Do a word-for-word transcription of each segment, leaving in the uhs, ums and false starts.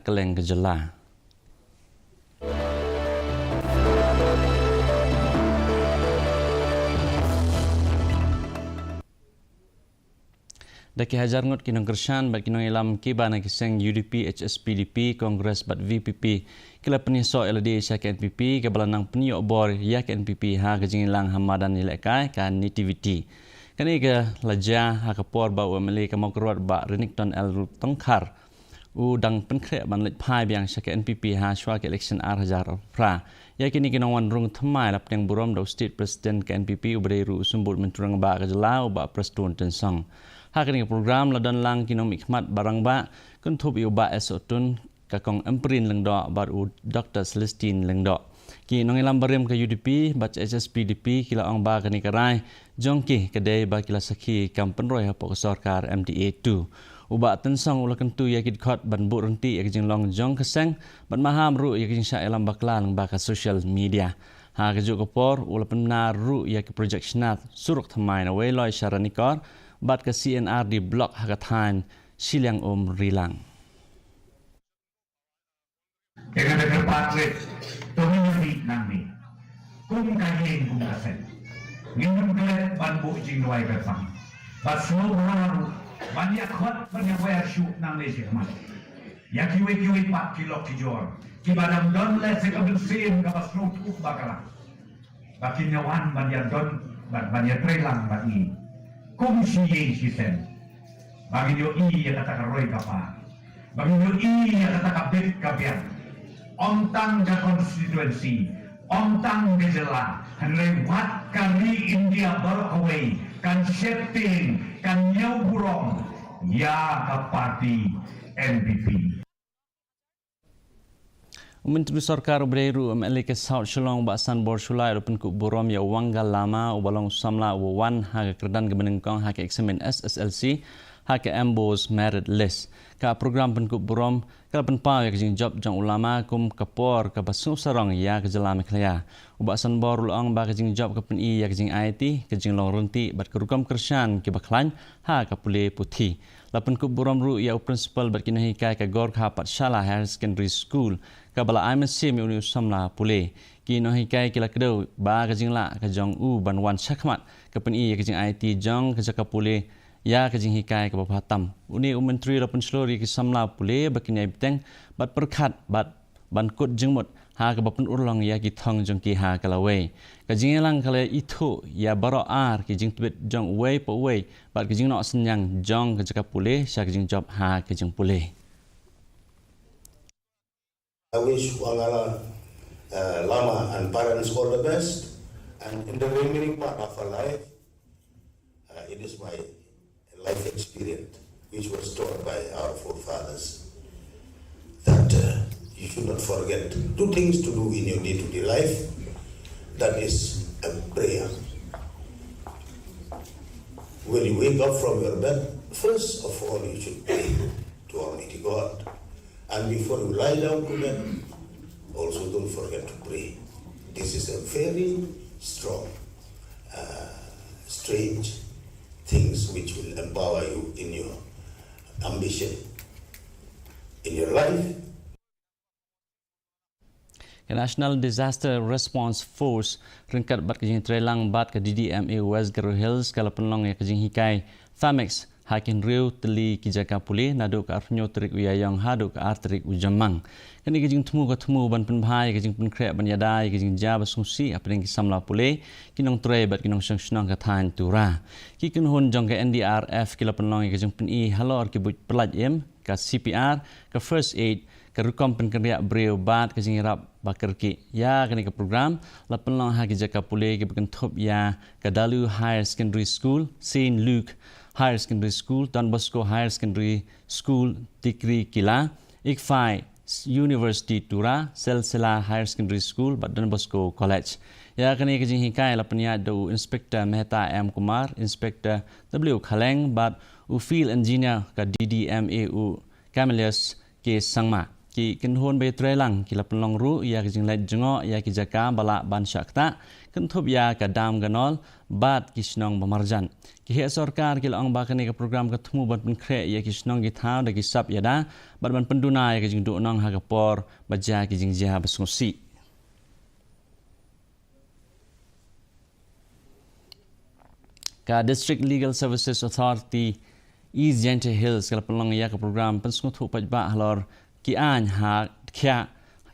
kylleng ka jylla. Da ki hajar ngut ki nongkyrshan bad ki nongïalam kiba na ki seng U D P, H S P D P, Congress bad V P P ki la pynïasoh ïa lade sha ka N P P, kaba la nang pynïoh bor ïa ka N P P ha ka jingïalang ha madan ïalehkai ka Nativity. Kane ka la jia ha ka por ba u M L A ka Mawkyrwat Bah Renikton L Tongkhar u dang pynkhreh ban leit phai biang sha ka N P P ha shuwa ka election ar hajar arphew phra. Ïa kine ki nongwan rung thymmai la pdiang burom da u State President ka N P P uba dei ruh u Symbud Myntri Rangbah ka jylla u Bah Prestone Tynsong. Ha kane ka program la don lang ki nongmihkhmat ba rangbah, kynthup ïa u Bah S Sohtun, ka Kong Ampareen Lyngdoh bad u Doctor Celestine Lyngdoh. Ki nongïalam barim ka U D P bad H S P D P ki la ong ba kane ka rai jong ki ka dei ba ki la sakhi kam pynroi hapoh ka sorkar M D A two. U Bah Tynsong u la kyntu ïa ki dkhot ban buh ryntih ïa ka jinglong jong ka seng bad maham ruh ïa ka jingshah ïalam bakla lyngba ka social media. Ha kajuh ka por u la pynbna ruh ïa ki projek shnat surok thymmai na Weiloi sha Ranikor bad ka C and R D block ha ka thaiñ Shiliang Umrilang. Te nga da kyrpad rit, to ngin ïa mih nangne. Kum ka ïing kum ka sem. Ngin ym klet ban buh jingduwai kyrpang. Bad sngewbha ruh ban ïa khot ban ïa wer shuh nangne shakhmat. Ïa kiwei kiwei pat ki lok ki jor kiba dang don leh sa ka mynsiem kaba sngewthuh bakla. Ba kin ïa wan ban ïa don, ban, ban ïa trei lang bad ngi. Kum shi ïing shi sem. Ba ngin ïohi ïa kata ka roi ka par. Ba ngin ïohi ïa kata ka bit ka biang. Ym tang ka constituency, ym tang ka jylla, hynrei wat ka ri India baroh kawei kan sheptieng, kan ñiew burom ïa ka party N P P. U Myntri Sorkar uba dei ruh u M L A ka South Shillong Bah Sanbor Shullai u la pynkup burom ïa u Wanga Lama uba long u samla uba wan ha ka kyrdan kaba nyngkong ha ka eksamin S S L C ha ka MBOSE Merit List. Ka program pynkup burom ka la pynpaw ïa ka jingjop jong u Lama kum ka por kaba sngewsarong ïa ka jylla Meghalaya. U Bah Sanbor u la ong ba ka jingjop ka pyni ïa ka jingaiti, ka jinglong ryntih bad ka rukom kyrshan kiba khlaiñ ha ka pule puthi. La pynkup burom ruh ïa u Principal bad ki nonghikai ka Gorkha Pathshala Higher Secondary School kaba la ai mynsiem ïa une u samla pule. Ki nonghikai ki la kdew ba ka jinglah ka jong u ban wan shakhmat ka pyni ïa ka jingaiti jong ka jaka pule ïa ka jinghikai kaba bha tam. Une u Myntri la pynshlur ïa ki samla pule ba kin ïai bteng bad pyrkhat bad ban kut jingmut ha kaba pynurlong ïa ki thong jong ki ha ka lawei. Ka jingïalang ka la ithuh ïa baroh ar ki jingtbit jong uwei pa uwei bad ka jingnoh synñiang jong ka jaka pule sha ka jingjop ha ka jingpule. I wish Wangala, uh, Lama and parents all the best, and in the remaining part of her life, uh, it is my life experience, which was taught by our forefathers, that, uh, you should not forget two things to do in your day-to-day life. That is a prayer. When you wake up from your bed, first of all, you should pray to Almighty God. And before you lie down to bed, also don't forget to pray. This is a very strong, uh, strange things which will empower you in your ambition, in your life. Ka National Disaster Response Force ryngkat bad ka jingtreilang bad ka D D M A West Garo Hills ka la pynlong ïa ka jinghikai Thamex ha ki hynriew tylli ki jaka pule naduh ka arphew tarik u Ïaïong haduh ka ar tarik u Jymmang. Kane ka jingthmu ka thmu ban pynbha ïa ka jingpynkhreh ban ïada ïa ka jingjia ba sngewsih hapdeng ki samla pule, ki nongtrei bad ki nongshong shnong ka thaiñ Tura. Ki kynhun jong ka N D R F ki la pynlong ïa ka jingpyni halor ki buit pyllait im, ka C P R, ka first aid, ka rukom pynkynriah briew bad ka jingïarap ba kyrkieh. Ïa kane ka program la pynlong ha ki jaka pule kiba kynthup ïa ka Dalu Higher Secondary School, Saint Luke Higher Secondary School, Don Bosco Higher Secondary School, Tikrikilla, Ickfai University Tura, Silsila Higher Secondary School bad Don Bosco College. Ïa kane ka jinghikai la pynïaid da u Inspector Mehta M Kumar, Inspector W Khaleng bad u Field Engineer ka D D M A u Camillus K Sangma. Ki kynhun ba ïatreilang ki la pynlong ruh ïa ka jingleit jngoh ïa ki jaka ba lah ban shah ktah, kynthup ïa ka Dam Ganol bad ki shnong ba marjan. Ki heh sorkar ki la ong ba kane ka program ka thmu ban pynkhreh ïa ki shnong ki thaw da ki sap ïada bad ban pynduna ïa ka jingduhnong ha ka por ba jia ki jingjia ba sngewsih. Ka District Legal Services Authority East Jaintia Hills ka la pynlong ïa ka program pynsngewthuh paidbah halor ki aiñ ha Dkhiah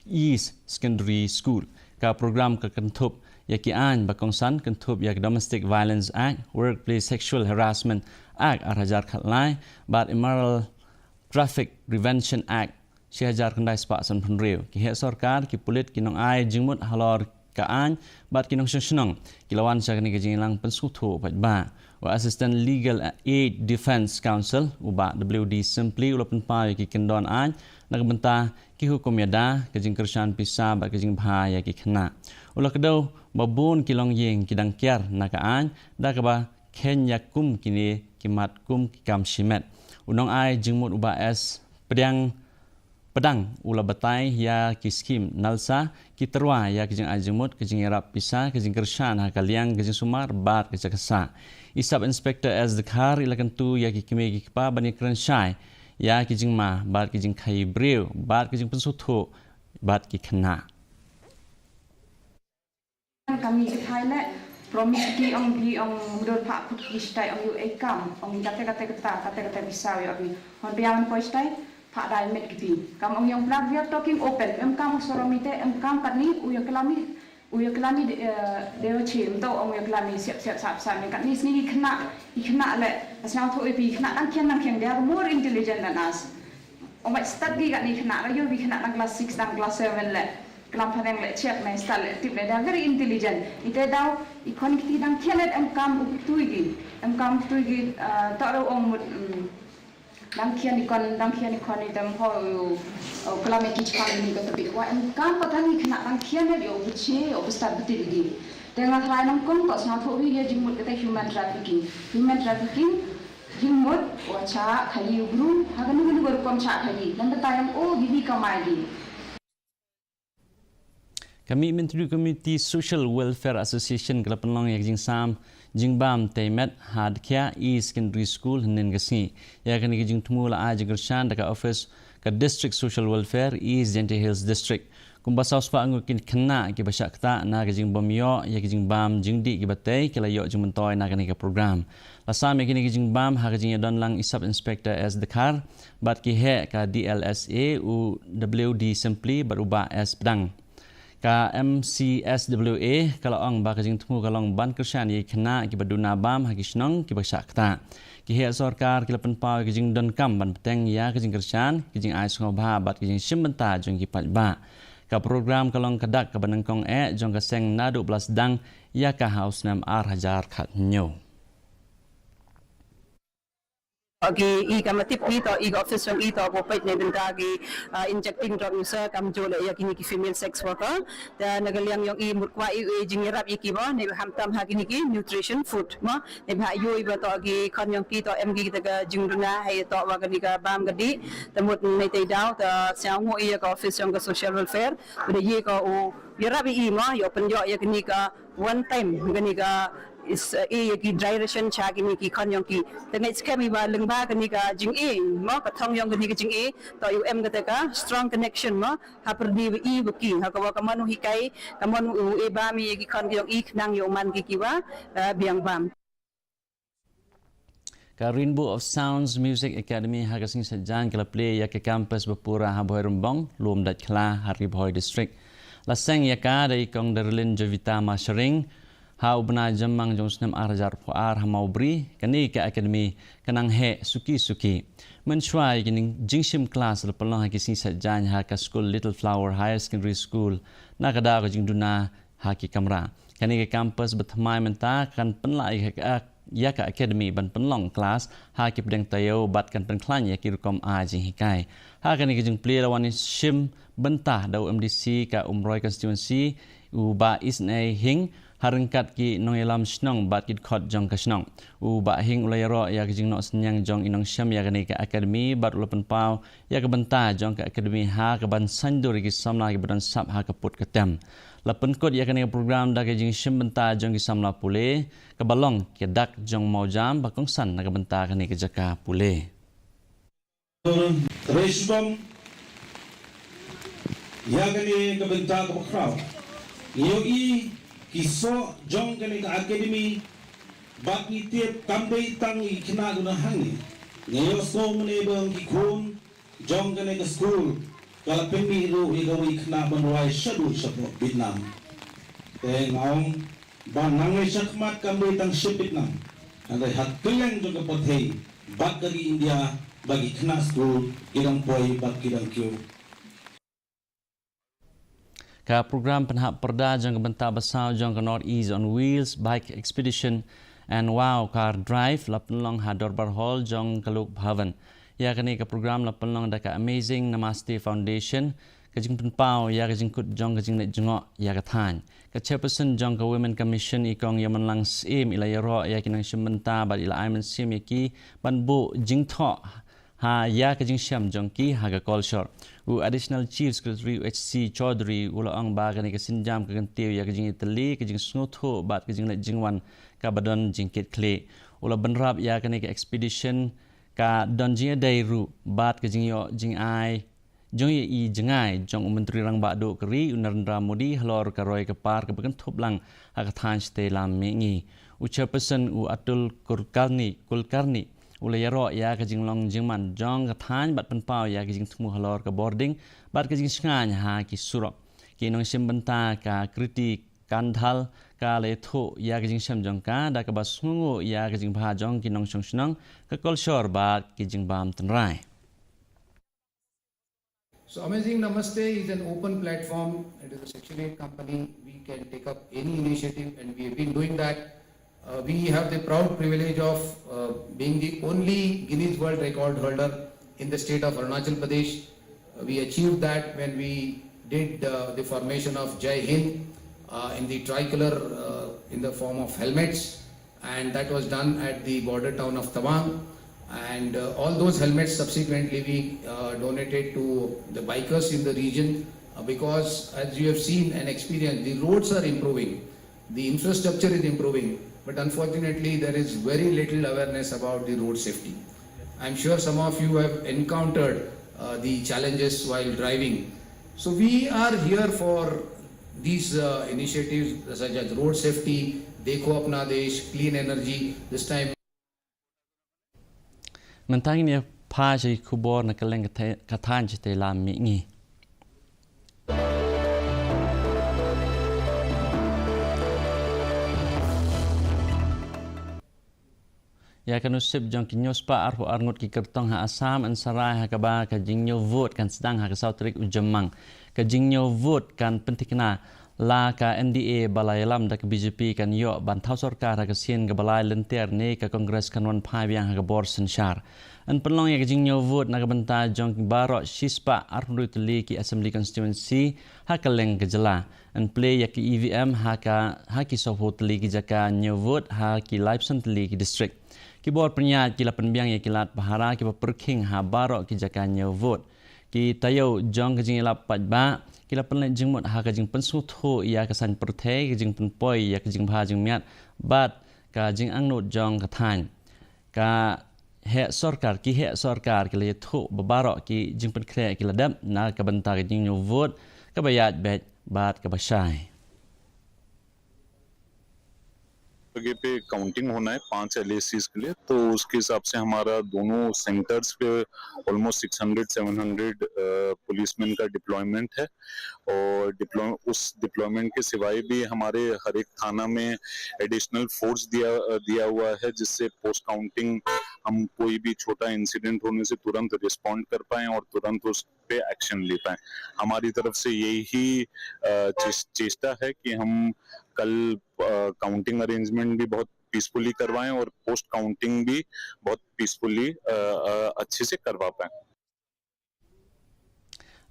East Secondary School. Ka program ka kynthup ïa ki aiñ ba kongsan kynthup ïa ka Domestic Violence Act, Workplace Sexual Harassment Act ar hajar khatlai bad Immoral Traffic Prevention Act shi hajar khyndai spah sanphew hynriew. Ki heh sorkar, ki pulit, ki nongai jingmut halor ka aiñ bad ki nongshong shnong ki la wan sha kane ka jingïalang pynsngewthuh paidbah. U Assistant Legal Aid Defence Counsel u Bah W D Simply u la pynpaw ïa ki kyndon aiñ na ka bynta ki hukum ïada, ka jingkyrshan pisa bad ka jingbha ïa ki khynnah. U la kdew ba bun ki longïing ki dang kiar na ka aiñ da kaba kheiñ ïa kum kine ki mat kum ki kam shimet. U nongai jingmut u Bah S Pdiang Pdang u la batai ïa ki skhim NALSA, ki tyrwa ïa ki jingai jingmut, ki jingïarap pisa, ki jingkyrshan ha ka liang ki jingsumar bad ki jaka sah. I Sub Inspector S Dkhar i la kyntu ïa ki kmie ki kpa ban ïakren shai ïa ki jingma bad ki jingkhaïi briew bad ki jingpynsngewthuh bad ki khynnah. Kami ki thai le promise ki ong ki ong mudor pha put ki stai ong yu ei kam ong kate kate kata kate kate bisa yu abi hon biang poi stai pha dai met ki ti kam ong yong blak we are talking open em kam soromite em kam katni u ya kelami u ya kelami de chi em to ong ya kelami siap siap sap sap ni katni sni ki khna ki khna le asnang tho ipi khna nang kian nang kian they are more intelligent than us. Ong bai stad ki katni khna ra yo bi khna dang class six dang class seven le klam phaneng le check me stad le tip le they are very intelligent. Ite daw i khon kiti dang kian em kam u tui gi em kam tui gi to ro ong mut dang kian i khon dang kian i khon i dem ho u klam e ki chpang ni ko tapi wa em kam patani khna dang kian yo bu che yo bu stad bu tip gi. Te nga thrai nang kong ko sna tho wi ye jingmut kata human trafficking human trafficking. Jingmut wa cha khayi u bru ha kanu kanu rukom cha khayi nang kata yang o gibi kamai gi. Ka Mihmyntdu Community Social Welfare Association ka la pynlong ïa ka jingsam jingbam tei met ha Dkhia East Secondary School hynnin ka sngi. Ïa kane ka jingthmu la ai jingkyrshan da ka office ka District Social Welfare East Jaintia Hills District. Kumba saw spah ngut ki khynnah kiba shah ktah na ka jingbym ïoh ïa ka jingbam jingdih kiba tei ki la ïoh jingmyntoi na kane ka program. La sam ïa kine ki jingbam ha ka jingïadon lang i Sub Inspector S Dkhar bad ki heh ka D L S A u W D Simply bad u Bah S Pdang. Ka M C S W A ka la ong ba ka jingthmu ka long ban kyrshan ïa ki khynnah kiba duna bam ha ki shnong kiba shah ktah. Ki heh sorkar ki la pynpaw ïa ka jingdonkam ban bteng ïa ka jingkyrshan, ka jingai sngewbha bad ka jingshim bynta jong ki paidbah. Ka program ka long ka dak kaba nyngkong eh jong ka seng naduh ba la sdang ïa ka ha u snem ar hajar khathynñiew. Ki i ka matip i to i ka office jong i to ko peit ne bynta ki injecting drug user kam jole ïa kini ki female sex worker. Te na ka liang jong i mut kwah i u jingïarap ïa ki ba ne ham tam ha kini ki nutrition food ma ne ba ïoh i ba to ki khon jong ki to em ki te ka jingduna ha i to ba kani ka bam ka dih. Te mut ne te daw te sñiaw ngo i ïa ka office jong ka social welfare ba da ïa ka u ïarap i ma ïoh pynjot ïa kini ka one time kani ka is e ïa ki dry ration cha kini ki khon jong ki. Te ngai skhem i ba lyngba kani ka jing e ma ka thong jong kani ka jing e to ïoh em kata ka strong connection ma ha pyrdi ba i ba ki ha ka wa ka manu hikai ka manu e ba mi ïa ki khon jong i khnang ïoh man ki ki wa biang bam. Ka Rainbow of Sounds Music Academy ha ka sngi Saitjaiñ ka la plie ïa ka campus ba pura ha Bhoirymbong, Lumdaitkhla, ha Ri Bhoi District. La seng ïa ka da i kong Darlin Jovita Masharing ha u bnai Jammang jong u snem ar hajar arphew ar ha Mawbri. Kane ka academy ka nang heh suki suki. Mynshuwa ïa ki jingshim klas la pynlong ha ki sngi Saitjaiñ ha ka skul Little Flower Higher Secondary School na ka daw ka jingduna ha ki kamra. Kane ka campus ba thymmai mynta kan pynlah ïa ka, ïa ka academy ban pynlong klas ha ki pdeng taïew bad kan pynkhlaiñ ïa ki rukom ai jinghikai. Ha kane ka jingplie la wan shim bynta da u M D C ka Umroi constituency u Bah Isnei Hing ha ryngkat ki nongïalam shnong bad ki dkhot jong ka shnong. U Bah Hing u la ïaroh ïa ka jingnoh synñiang jong i nongshim ïa kane ka academy bad u la pynpaw ïa ka bynta jong ka academy ha kaban saiñdur ïa ki samla kiba don sap ha ka pud ka tem. La pynkut ïa kane ka program da ka jingshim bynta jong ki samla pule kaba long ka dak jong Mawjam ba kongsan na ka bynta kane ka jaka pule. Re shibun ïa kane ka bynta kaba khraw. Ngi ïohi ki soh jong kane ka academy bad ngi tip kam dei tang ïa ki khynnah kiba don hangne. Ngi ïohsngew mynne ba ki khun jong kane ka skul ka la pynmih ruh ïa kawei ka khynnah ban rwai shaduh shapoh Vietnam. Te nga ong ba nangne shakhmat kam dei tang sha Vietnam, hynrei ha kylleng jong ka pyrthei bad ka ri India ba ki khynnah skul ki dang poi bad ki dang kiew. Ka program pynhap pyrda jong ka bynta ba saw jong ka North East on Wheels Bike Expedition and Wow Car Drive la pynlong ha Dorbar Hall jong ka Lok Bhavan. Ïa kane ka program la pynlong da ka Amazing Namaste Foundation, ka jingpynpaw ïa ka jingkut jong ka jingleit jngoh ïa ka thaiñ. Ka chairperson jong ka Women Commission, i Kong Ïamanlang Syiem, i la ïaroh ïa ki nongshim bynta bad i la ai mynsiem ïa ki ban buh jingthoh ha ïa ka jingshem jong ki ha ka kolshor. U Additional Chief Secretary, U H C Chaudhary, u la ong ba kane ka sienjam ka kyntiew ïa ka jingïatylli ka jingsngewthuh bad ka jingleit jingwan kaba don jingkitkhlieh. U la bynrap ïa kane ka expedition ka don jingïadei ruh bad ka jingïoh jingai jong ïa i jngai jong u Myntri Rangbah Duh ka ri, u Narendra Modi, halor ka roi ka par kaba kynthup lang ha ka thaiñ shatei lam mihngi. U chairperson, u Atul Kulkarni, Kulkarni, u la ïaroh ïa ka jinglong jingman jong ka thaiñ bad pynpaw ïa ka jingthmu halor ka bording bad ka jingshngaiñ ha ki surok. Ki nongshim bynta, ka Kriti Kandhal, ka la ïathuh ïa ka jingshem jong ka da kaba sngewnguh ïa ka jingbha jong ki nongshong shnong, ka kolshor bad ki jingbam tynrai. So Amazing Namaste is an open platform. It is a Section eight company. We can take up any initiative, and we have been doing that. Uh, we have the proud privilege of uh, being the only Guinness World Record holder in the state of Arunachal Pradesh. Uh, we achieved that when we did uh, the formation of Jai Hind uh, in the tricolor uh, in the form of helmets, and that was done at the border town of Tawang. And uh, all those helmets subsequently we uh, donated to the bikers in the region, uh, because, as you have seen and experienced, the roads are improving, the infrastructure is improving, but unfortunately, there is very little awareness about the road safety. I'm sure some of you have encountered uh, the challenges while driving. So, we are here for these uh, initiatives such as road safety, Dekho Apna Desh, clean energy, this time. Mynta ngin ïa phai sha ki khubor na kylleng ka thai-, ka thaiñ shatei lam mihngi. Ïa ka nusip jong ki hynñiew spah arphew ar ngut ki kyrtong ha Assam yn sarai ha kaba ka jingñiew vote kan sdang ha ka saw tarik u Jymmang. Ka jingñiew vote kan pynthikna la ka N D A ba la ïalam da ka B J P kan ïoh ban thaw sorkar ha ka sien kaba lai lynter ne ka Congress kan wan phai biang ha ka bor synshar. Yn pynlong ïa ka jingñiew vote na ka bynta jong baroh shispah arphew tylli ki assembly constituency ha kylleng ka jylla. Yn plie ïa ki E V M ha ka, ha ki sawphew tylli ki jaka ñiew vote ha ki laiphew san tylli ki district. Ki bor pynïaid ki la pynbiang ïa ki lad pahara kiba pyrkhing ha baroh ki jaka ñiew vote. Ki taïew jong ka jingïalap paidbah ki la pynleit jingmut ha ka jingpynsngewthuh ïa ka saiñ pyrthei, ka jingpynpoi ïa ka jingbha jingmiat bad ka jingangnud jong ka thaiñ. Ka heh sorkar, ki heh sorkar ki la ïathuh ba baroh ki jingpynkhreh ki la dep na ka bynta ka jingñiew vote kaba ïaid beit bad kaba shai. जगह पे काउंटिंग होना है पांच एलएसीज के लिए, तो उसके हिसाब से हमारा दोनों सेंटर्स पे ऑलमोस्ट सिक्स हंड्रेड सेवन हंड्रेड पुलिसमैन का डिप्लॉयमेंट है। और डिप्लॉय उस डिप्लॉयमेंट के सिवाय भी हमारे हर एक थाना में एडिशनल फोर्स दिया दिया हुआ है, जिससे पोस्ट काउंटिंग हम कोई भी छोटा इंसिडेंट होने से तुरंत रिस्पॉन्ड कर पाएं और तुरंत उस पे एक्शन ले पाएं। हमारी तरफ से यही अ, चेस-, चेष्टा है कि हम कल अ, काउंटिंग अरेंजमेंट भी बहुत पीसफुली करवाएं और पोस्ट काउंटिंग भी बहुत पीसफुली अ, अ, अच्छे से करवा पाएं।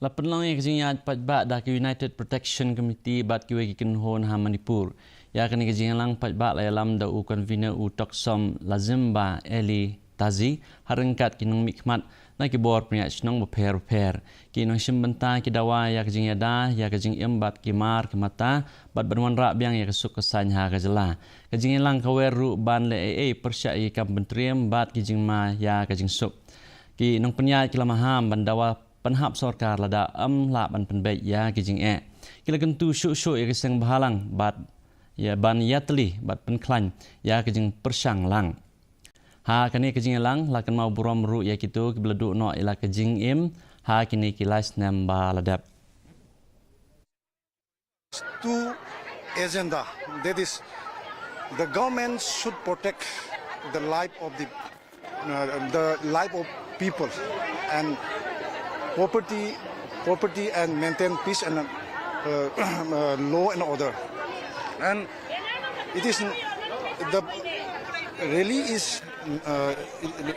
La pynlong ïa ka jingïaid paidbah da ka United Protection Committee bad kiwei ki kynhun ha Manipur. Ïa kane ka jingïalang paidbah la ïalam da u convener u Toksom Lazimba Eli Tazi, ha ryngkat ki nongmihkhmat na ki bor pynïaid shnong bapher bapher. Ki nongshim bynta ki dawa ïa ka jingïada ïa ka jingim bad ki mar ki mata bad ban wanrah biang ïa ka suk ka saiñ ha ka jylla. Ka jingïalang ka wer ruh ban leh ei ei pyrshah ïa ki kam pyntriem bad ki jingma ïa ka jingsuk. Ki nongpynïaid ki la maham ban dawa pynhap sorkar lada ym lah ban pynbeit ïa ki jingeh. Ki la kyntu shuh shuh ïa ki seng bhalang bad ïa ban ïatylli bad pynkhlaiñ ïa ki jingpyrshang lang. Ha kane ka jingïalang la kynmaw burom ruh ïa kito kiba la duh noh ïa la ka jingim ha kine ki lai snem ba la dep. Two agenda, that is, the government should protect the life of the uh, the life of people and property property and maintain peace and uh, uh, law and order. And it is the rally is uh,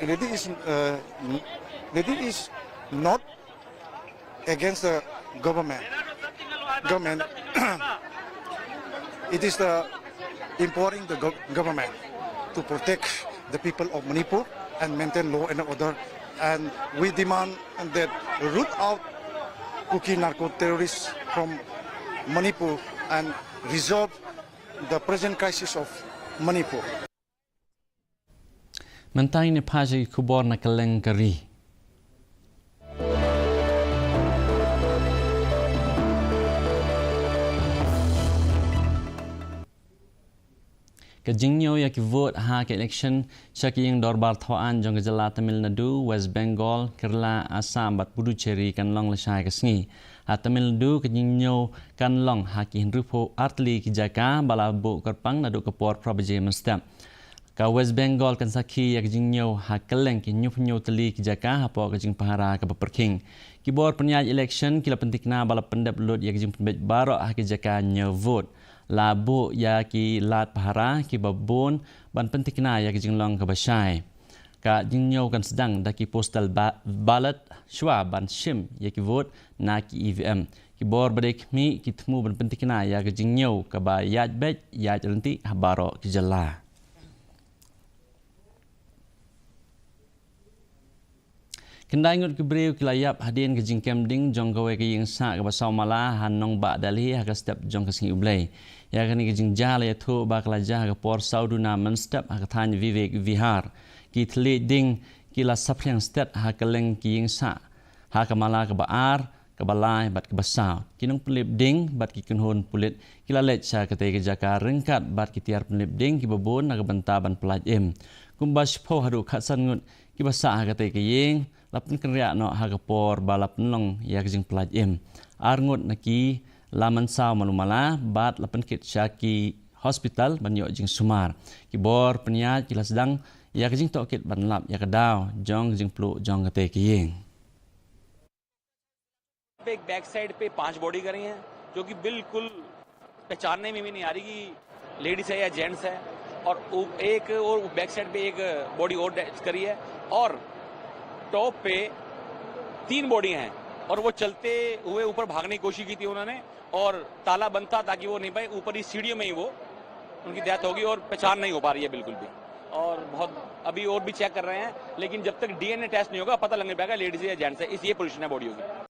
rally is uh, rally is not against the government. Government. It is the empowering the gov- government to protect the people of Manipur and maintain law and order. And we demand that root out Kuki narco terrorists from Manipur and resolve the present crisis of Manipur. Mynta ngin ïa phai sha ki khubor na kylleng ka ri. Ka jingñiew ïa ki vote ha ka election sha ki ïing dorbar thaw aiñ jong ka jylla Tamil Nadu, West Bengal, Kerala, Assam bad Puducherry kan long lashai ka sngi. Ha Tamil Nadu ka jingñiew kan long ha ki hynriewphew ar tylli ki jaka ba la buh kyrpang naduh ka por phra baje mynstep. Ka West Bengal kan sakhi ïa ka jingñiew ha kylleng ki hynñiewphew hynñiew tylli ki jaka hapoh ka jingpahara kaba pyrkhing. Ki bor pynïaid election ki la pynthikna ba la pyndep lut ïa ka jingpynbeit baroh ha ki jaka ñiew vote. La buh ïa ki lad pahara kiba bun ban pynthikna ïa ka jinglong kaba shai. Ka jingñiew kan sdang da ki postal ba- ballot shuwa ban shim ïa ki vote na ki E V M. Ki bor ba dei khmih ki thmu ban pynthikna ïa ka jingñiew kaba ïaid beit ïaid ryntih ha baroh ki jylla. Khyndai ngut ki briew ki la ïap hadien ka jingkem ding jong kawei ka ïing sah kaba saw mala ha nongbah Delhi ha ka step jong ka sngi U Blei. Ïa kane ka jingjia la ïathuh ba ka la jia ha ka por saw duna mynstep ha ka thaiñ Vivek Vihar. Ki thylliej ding ki la saphriang stet ha kylleng ki ïing sah ha ka mala kaba ar, kaba lai bad kaba saw. Ki nongpynlip ding bad ki kynhun pulit ki la leit sha katei ka jaka ryngkat bad ki tiar pynlip ding kiba bun na ka bynta ban pyllait im. Kumba shiphew haduh khatsan ngut kiba sah ha katei ka ïing la pynkynriah noh ha ka por ba la pynlong ïa ka jingpyllait im. Ar ngut na ki la mynsaw malu mala bad la pynkit sha ki hospital ban ïoh jingsumar. Ki bor pynïaid ki la sdang ïa ka jingtohkit ban lap ïa ka daw jong ka jingpluh jong katei ka ïing. पे एक बैक साइड पे पांच बॉडी करी हैं, जो कि बिल्कुल पहचानने में भी नहीं आ रही कि लेडीज है या जेंट्स है। और उ- एक और बैक साइड पे एक बॉडी और डेथ करी है, और टॉप पे तीन बॉडी हैं, और वो चलते हुए ऊपर भागने की कोशिश की थी उन्होंने, और ताला बंद था ताकि वो नहीं पाए, ऊपर ही सीढ़ियों में ही वो उनकी डेथ होगी और पहचान नहीं हो पा रही है बिल्कुल भी। और बहुत अभी और भी चेक कर रहे हैं, लेकिन जब तक डीएनए टेस्ट नहीं होगा, पता लगने पाएगा लेडीज या जेंट्स है। इस ये पोजीशन है बॉडियों की।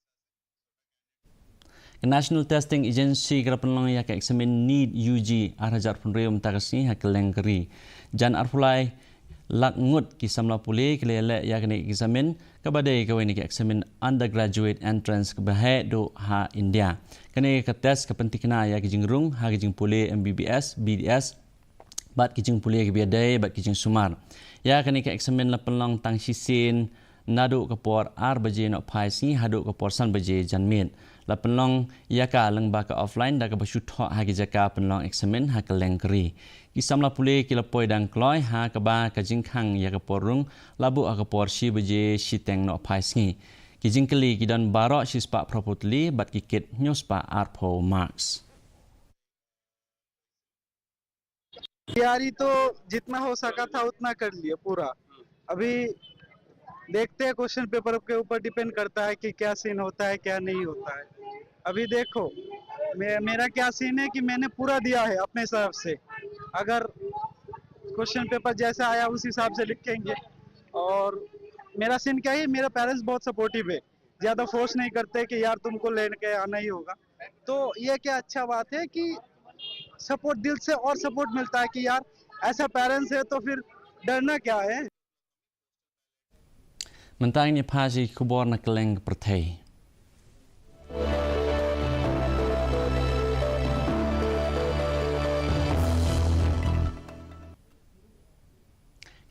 Ka National Testing Agency ka la pynlong ïa ka eksamin NEET U G ar hajar phew hynriew mynta ka sngi ha kylleng ka ri. Jan arphew lai lak ngut ki samla pule ki la ïaleh ïa kane ka eksamin, kaba dei kawei na ki eksamin undergraduate entrance kaba heh duh ha India. Kane ka test ka pynthikna ïa ka jingrung ha ka jingpule M B B S, B D S, bad ki jingpule kiba ïadei bad ki jingsumar. Ïa kane ka eksamin la pynlong tang shisien naduh ka por ar baje nohphai sngi haduh ka por san baje janmiet. La pynlong ïa ka lyngba ka offline da kaba shu thoh ha ki jaka pynlong eksamin ha kylleng ka ri. Ki samla pule ki la poi dang kloi ha kaba ka jingkhang ïa ka por rung la buh ha ka por shi baje shiteng nohphai sngi. Ki jingkylli ki don baroh shispah phraphew tylli bad ki kit hynñiewspah arphew marks. तैयारी तो जितना हो सका था उतना कर लिया पूरा। अभी देखते हैं, क्वेश्चन पेपर के ऊपर डिपेंड करता है कि क्या सीन होता है, क्या नहीं होता है। अभी देखो, मैं मेरा क्या सीन है कि मैंने पूरा दिया है अपने तरफ से। अगर क्वेश्चन पेपर जैसा आया, उस हिसाब से लिखेंगे। और मेरा सीन क्या है, मेरे पेरेंट्स बहुत सपोर्टिव है, ज़्यादा फोर्स नहीं करते कि यार तुमको लेने के आना ही होगा। तो ये क्या अच्छा बात है कि सपोर्ट, दिल से और सपोर्ट मिलता है कि यार ऐसा पेरेंट्स है तो फिर डरना क्या है। Mynta ngin ïa phai sha ki khubor na kylleng ka pyrthei.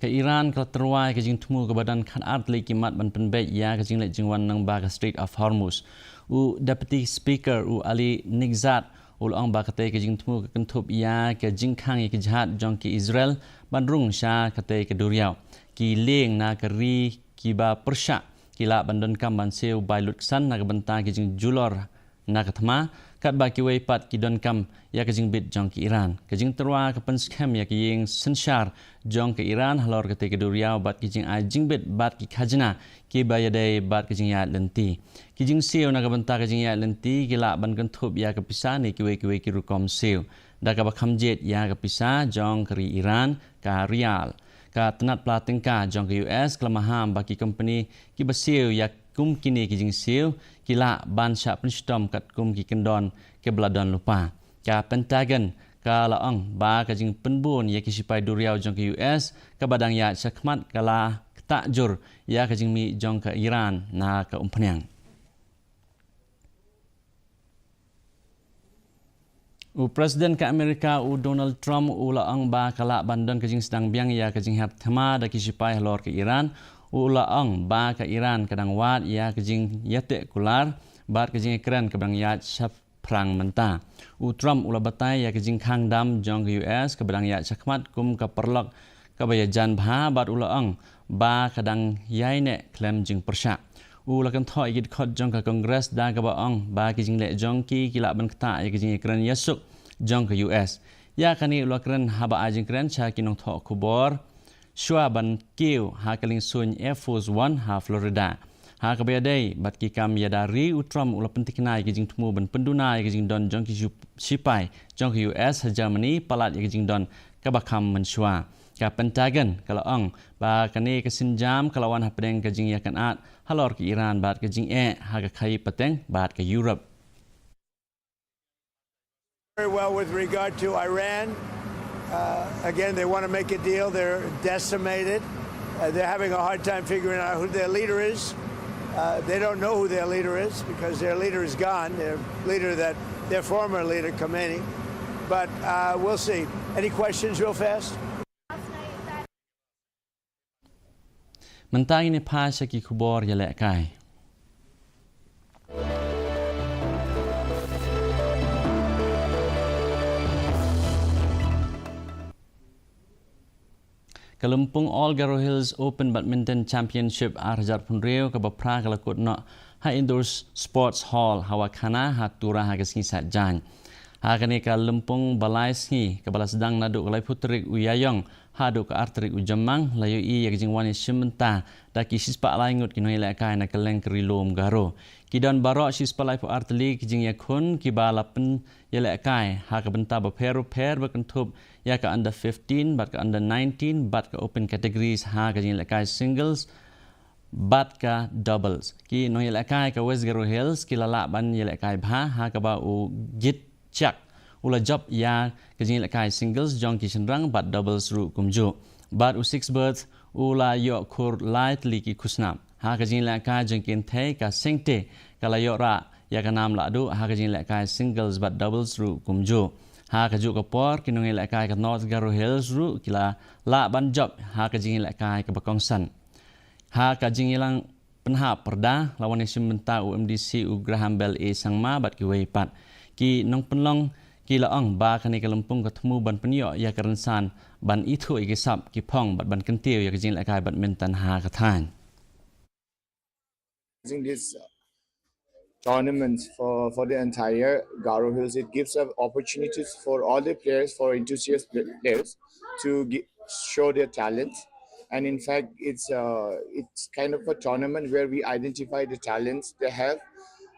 Ka Iran ka la tyrwa ïa ka jingthmu kaba don khatar tylli ki mat ban pynbeit ïa ka jingleit jingwan lyngba ka Strait of Hormuz. U Deputy Speaker u Ali Nighzad u la ong ba katei ka jingthmu ka kynthup ïa ka jingkhang ïa ka jihad jong ki Israel ban rung sha katei ka duriaw. Ki lieng na ka ri kiba pyrshah ki lah ban donkam ban siew bai lutksan na ka bynta ki jingjulor na ka thma, katba kiwei pat ki donkam ïa ka jingbit jong ki Iran. Ka jingtyrwa ka pynskhem ïa ka ïing synshar jong ka Iran halor katei ka duriaw bad ki jingai jingbit bad ki khajna kiba ïadei bad ka jingïaid lynti. Ki jingsiew na ka bynta ka jingïaid lynti ki lah ban kynthup ïa ka pisa ne kiwei kiwei ki rukom siew. Da kaba kham jied ïa ka pisa jong ka ri Iran, ka rial. Ka tnat pla tyngka jong ka U S ka la maham ba ki kompani kiba siew ïa kum kine ki jingsiew ki lah ban shah pynshitom katkum ki kyndon kiba la don lypa. Ka Pentagon ka la ong ba ka jingpynbun ïa ki shipai duriaw jong ka U S kaba dang ïaid shakhmat ka la ktah jur ïa ka jingmih jong ka Iran na ka umphniang. U President ka Amerika u Donald Trump u la ong ba ka lah ban don ka jingsdang biang ïa ka jinghiar thma da ki shipai halor ka Iran. U la ong ba ka Iran ka dang wad ïa ka jingïateh kular bad ka jingïakren kaba dang ïaid shaphrang mynta. U Trump u la batai ïa ka jingkhang dam jong ka U S kaba dang ïaid shakhmat kum ka paralok kaba ïajan bha bad u la ong ba ka dang ïaineh khlem jingpyrshah. U la kynthoh ïa ki dkhot jong ka Congress da kaba ong ba ki jingleh jong ki ki lah ban ktah ïa ka jingïakren ïasuk jong ka U S. Ïa kane u la kren haba ai jingkren sha ki nongthoh khubor shuwa ban kiew ha ka liengsuiñ Air Force One ha Florida. Ha kaba ïadei bad ki kam ïada ri, u Trump u la pynthikna ïa ka jingthmu ban pynduna ïa ka jingdon jong ki shu-, shipai jong ka U S ha Germany palat ïa ka jingdon kaba kham mynshuwa. Ka Pentagon ka la ong ba kane ka sienjam ka la wan hapdeng ka jingïakynad halor ka Iran bad ka jingeh ha ka khaii pateng bad ka Europe. Very well with regard to Iran. Uh, again, they want to make a deal. They're decimated. Uh, they're having a hard time figuring out who their leader is. Uh, they don't know who their leader is because their leader is gone. Their leader, that their former leader, Khomeini. But uh, we'll see. Any questions, real fast? Mynta ngin ïa phai sha ki khubor ïalehkai. Ka lympung All Garo Hills Open Badminton Championship ar hajar phew hynriew kaba phra ka la kut noh ha Indoor Sports Hall ha Wakhana ha Tura ha ka sngi Saitjaiñ. Ha kane ka lympung ba lai sngi kaba la sdang naduh ka laiphew tarik u Ïaïong haduh ka ar tarik u Jymmang, la ïohi ïa ka jingwan ïashim bynta da ki shispah lai ngut ki nongïalehkai na kylleng ka Ri Lum Garo. Ki don baroh shispah laiphew ar tylli ki jingïakhun kiba la pynïalehkai ha ka bynta bapher bapher ba kynthup ïa ka under fifteen bad ka under nineteen bad ka open categories ha ka jingïalehkai singles bad ka doubles. Ki nongïalehkai ka West Garo Hills ki la lah ban ïalehkai bha ha kaba u Git Chak u la jop ïa ka jingïalehkai singles jong ki shynrang bad doubles ruh kumjuh. Bad u Sixbert u la ïoh khur lai tylli ki khusnam. Ha ka jingïalehkai jong ki kynthei, ka Sengte ka la ïoh rah ïa ka nam lahduh ha ka jingïalehkai singles bad doubles ruh kumjuh. Ha kajuh ka por ki nongïalehkai ka North Garo Hills ruh ki la lah ban jop ha ka jingïalehkai kaba kongsan. Ha ka jingïalang pynhap pyrda la wan ïashim bynta u M D C u Graham Bell A Sangma bad kiwei pat. Ki nongpynlong ki la ong ba kane ka lympung ka thmu ban pynïoh ïa ka rynsan ban ithuh ïa ki sap ki phong bad ban kyntiew ïa ka jingïalehkai badminton ha ka thaiñ. Using this, uh, tournament for, for the entire Garo Hills, it gives up opportunities for all the players, for enthusiast pla-, players to gi-, show their talents. And in fact, it's uh, it's kind of a tournament where we identify the talents they have,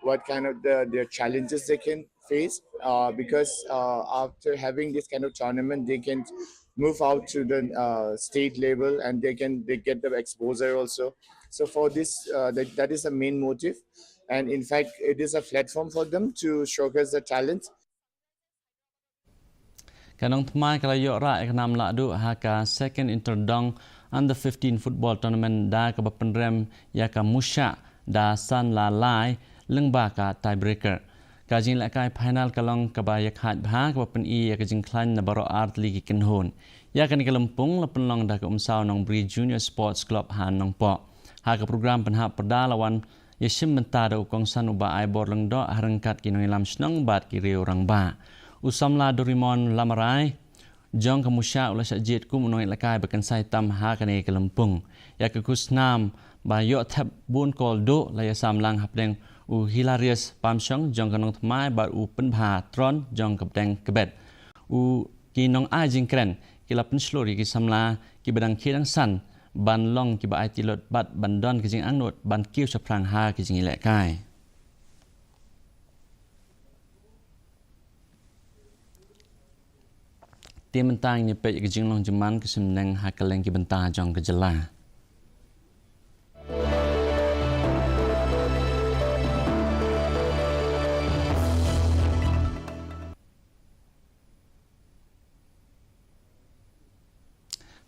what kind of the, their challenges they can face. Uh, because uh, after having this kind of tournament, they can move out to the uh, state level, and they can they get the exposure also. So for this, uh, that, that is the main motive. And in fact, it is a platform for them to showcase the talents. Ka Nongthymmai ka la ïoh rah ïa ka nam lahduh ha ka Second Inter Dong Under fifteen Football Tournament da kaba pynrem ïa ka Mushah da san la lai lyngba ka tiebreaker. Ka jingïalehkai final ka long kaba ïakhaid bha kaba pyni ïa ka jingkhlaiñ na baroh ar tylli ki kynhun. Ïa kane ka lympung la pynlong da ka Umsaw Nongbri Junior Sports Club ha Nongpoh. Ha ka program pynhap pyrda la wan ïashim bynta da u kongsan u Bah Aibor Lyngdoh ha ryngkat ki nongïalam shnong bad ki riew rangbah. U samla Dorimon Lamarai jong ka Mushah u la shah jied kum u nongïalehkai ba kynsai tam ha kane ka lympung. Ïa ka khusnam ba ïoh thep bun kol duh la ïasam lang hapdeng u Hilarius Pamshong jong ka Nongthymmai bad u Pynbha Tron jong ka Pdeng Kbet. U ki nongai jingkren ki la pynshlur ïa ki samla kiba dang khie dang san ban long kiba aiti lut bad ban don ka jingangnud ban kiew shaphrang ha ka jingïalehkai. Te mynta ngin ïa peit ïa ka jinglong jingman ka shim neng ha kylleng ki bynta jong ka jylla.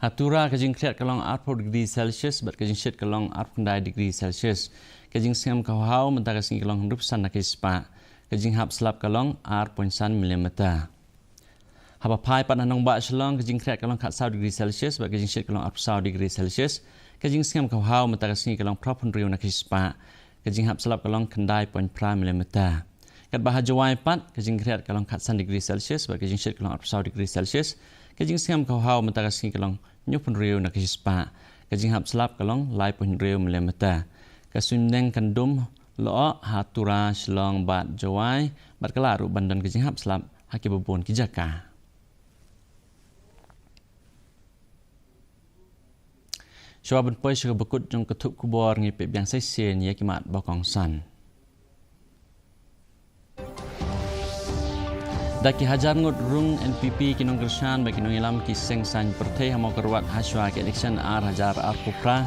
Ha Tura ka jingkhriat ka long arphew degree Celsius bad ka jingshit ka long arphew khyndai degree Celsius. Ka jingsngem ka hawhaw mynta ka sngi ka long hynriewphew san na ka shispah. Ka jinghap slap ka long ar point san millimeter. Haba phai pat na nongbah Shillong ka jingkhriat ka long khatsaw degree Celsius bad ka jingshit ka long arphew saw degree Celsius. Ka jingsngem ka hawhaw mynta ka sngi ka long phra phew hynriew na ka shispah. Ka jinghap slap ka long khyndai point phra millimeter. Katba ha Jowai pat ka jingkhriat ka long khatsan degree Celsius bad ka jingshit ka long arphew saw degree Celsius. Ka jingsngem ka hawhaw mynta ka sngi ka long hynñiew phew hynriew na ka shispah. Ka jinghap slap ka long lai point hynriew millimeter. Ka suiñ neng kan dum lyoh ha Tura, Shillong bad Jowai bad ka lah ruh ban don ka jinghap slap ha kiba bun ki jaka. Shuwa ban poi sha kaba kut jong ka thup khubor ngi peit biang sa shisien ïa ki mat ba kongsan. Da ki hajar ngut rung N P P ki nongkyrshan bad ki nongïalam ki seng saiñ pyrthei ha Mawkyrwat ha shuwa ki election ar hajar arphew phra.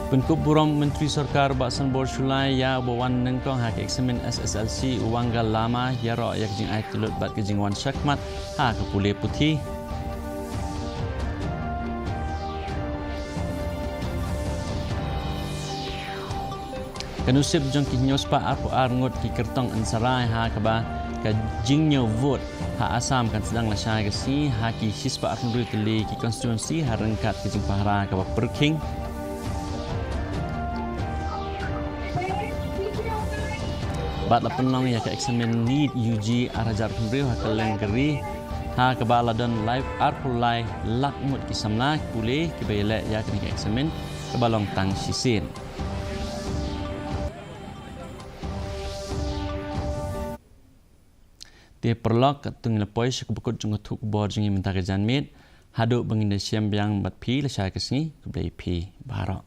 Pynkup burom Myntri Sorkar Bah Sanbor Shullai ïa uba wan nyngkong ha ka eksamin S S L C u Wangal Lama ïaroh ïa ka jingaiti lut bad ka jingwan shakhmat ha ka pule puthi. Ka nusip jong ki hynñiew spah arphew ar ngut ki kyrtong Ansarai ha kaba ka jingñiew vote ha Assam kan sdang lashai ka sngi ha ki shispah arphew hynriew tylli ki constituency ha ryngkat ka jingpahara kaba pyrkhing. Bad la pynlong ïa ka eksamin NEET U G ar hajar hynriew ha kylleng ka ri ha kaba la don lai arphew lai lak ngut ki samla ki pule kiba ïaleh ïa kane ka eksamin kaba long tang shisien. Te paralok, katto ngi la poi sha kaba kut jong ka thup khubor jong ngi mynta ka janmiet. Haduh ba ngin da shem biang bad phi lashai ka sngi, khublei phi baroh.